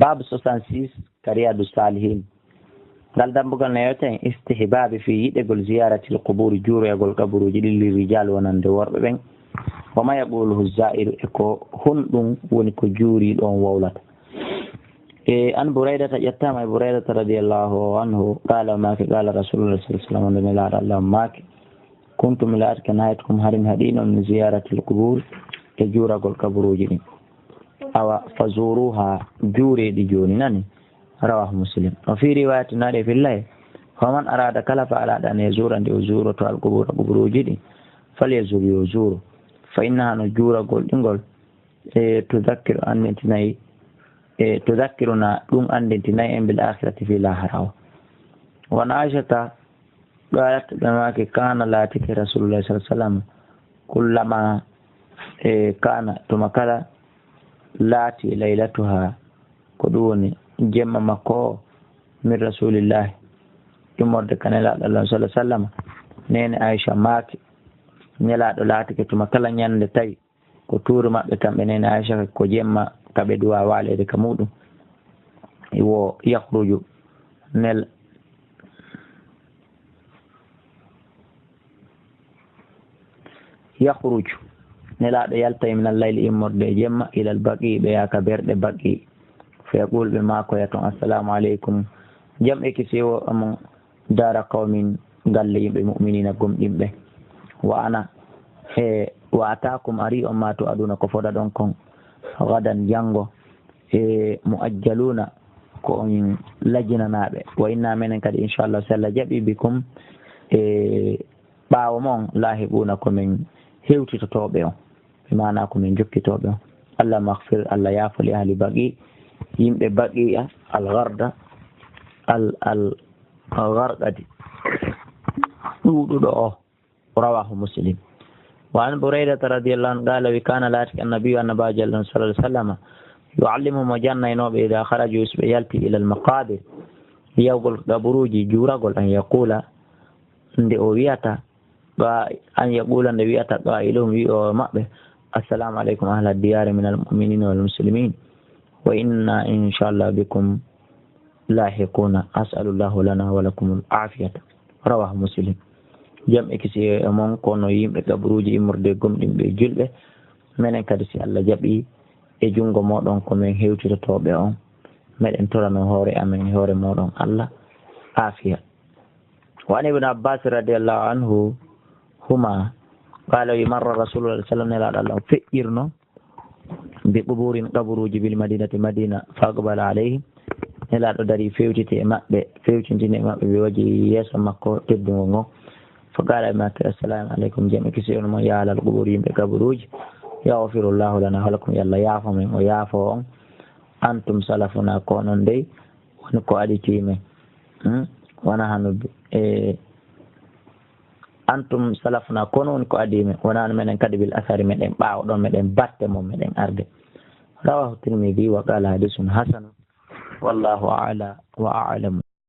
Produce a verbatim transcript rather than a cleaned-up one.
Baabu soixante-six ka Riyadu Salihin. Ngal dambugal nayoten istihbaabi fii yiɗegol ziyaratil quburi, juuroyagol kaburuuji ɗin, li rijal, wonande worɓe ɓen, wa ma yaquluhu zairu, e ko honɗum woni ko juuriiɗo on wowlata. E an Buraydata, ƴettaama e Buraydata radiyallahu anhu, qaala, o maaki, qaala Rasulullah sallallahu alaihi wasallam, nde Nelaaɗo Allah on maaki, kuntu, mi laatike, nahaytukum, hari mi haɗiino on, min ziyaratil qubur, e juuragol kaburuuji ɗin. Awa, fa zuruha, juuree ɗi jooni, nani? Rawahu Muslim. Wa fi riwayatin, naɗe fillaye, faman arada, kala faalaaɗo an yazura, nde o juuroto, al qubura, kaburuuji ɗin, falyazur, yo juuro. Fa innaha, no juuragol ɗi ngol, e tudakkiru, anndintinay, e tudakkiruna, ɗum anndintinay en, bil akhirati, fii laahara o. Wa an Aishata, qalat, ɓe maaki, kana, laatike, Rasulullah sallallahu alaihi wasallam, kullama, e kana, tuma kala, laati, laylatuha, ko ɗum woni jemma makko o, min Rasulillahi, immorde ka Nelaaɗo Allah sallallahu alaihi wasallam, neene Aisha maaki, Nelaaɗo laatike tuma kala ɲande tawi ko tuuru maɓɓe kamɓe neene Aisha ko jemma ka ɓe duwa waaleede ka muuɗum. Wo yakhruju nel-, yakhruju, Nelaaɗo yaltay minal layli, immorde e jemma, ilal baqi, ɓe yaha ka berɗe baqi. Fa yaqul, ɓe maakoya ton, assalamu aleykum, jam e kisiyee wonda e mon, dara qawmin, galle yimɓe, mu'minina, gomɗinɓe. Wa ana, e, wa atakum, ari on ma, tu'aduna, ko fodaɗon kon, gadan, janngo, e, mu'ajjaluna, ko on lajjinanaaɓe. Wa inna, menen kadi, inchallah, si Allah jaɓi, bikum, e, ɓaawo mon, lahiquna, ko men hewtitotooɓe on, bi maana ko men jokkitooɓe on. Allahumma ighfir, Allah yaafo, li ahli baqi, yimɓe baqiya, al gharda, al, al gharqadi, ɗuuɗuɗo o. Rawahu Muslim. Wa an Buraydata radiyallahu anhu qala, wi, kana, laatike, annabiyu, annabaajo Allah on, sallallahu alaihi wasallam, yuallimuhum, o jannaynoo ɓe, ida kharaju, so ɓe yalti, ilal maqabir, yahugol kaburuuji, juuragol, an yaqula, nde o wiyata, qa-, an yaqula, nde wiyata, qailuhum, wi'oowo maɓɓe, assalamu aleykum, ahla diyaari, minal mu'minina wal muslimin, wa inna, inchallah, bikum lahiquna, as'alullahu lana wa lakumul afiyata. Rawahu Muslim. Jam e kisiyee e mon, kono yimɓe kaburuuji, immorde e gomɗinɓe e julɓe, menen kadi, si Allah jaɓi, e junngo mooɗon, ko men hewtitotooɓe on, meɗen torano hoore amen e hoore mooɗon Allah aafiya. Wa an Ibn Abbas radiyallahu anhu huma qala, wi, marra Rasulullah sallallahu alaihi wasallam, Nelaaɗo Allah on feƴƴirno, bi quburin, kaburuuji, bil madinati, Madina, fa aqbala alayhim, Nelaaɗo dari fewtiti e maɓɓe, fewtintini e maɓɓe, bi wajhi, yeeso makko teddungo ngon. Fa qala, ɓe maaki, assalamu aleykum, jam e kisiyee wonda e mon, ya ahlal qubur, yimɓe kaburuuji, yaghfirullahu lana wa lakum, yo Allah yaafo men, o yaafo on. Antum salafuna, ko onon dey woni ko aditi men. Hmm? Wa nahnu bi-, e, antum salafuna, ko onon woni ko adii men. Wa nahnu, menen kadi, bil athari, meɗen ɓaawo ɗon, meɗen batte mon, meɗen arde. Rawahu Tirmidhi wa qala hadithun hasan. Wallahu a'la wa a'lam.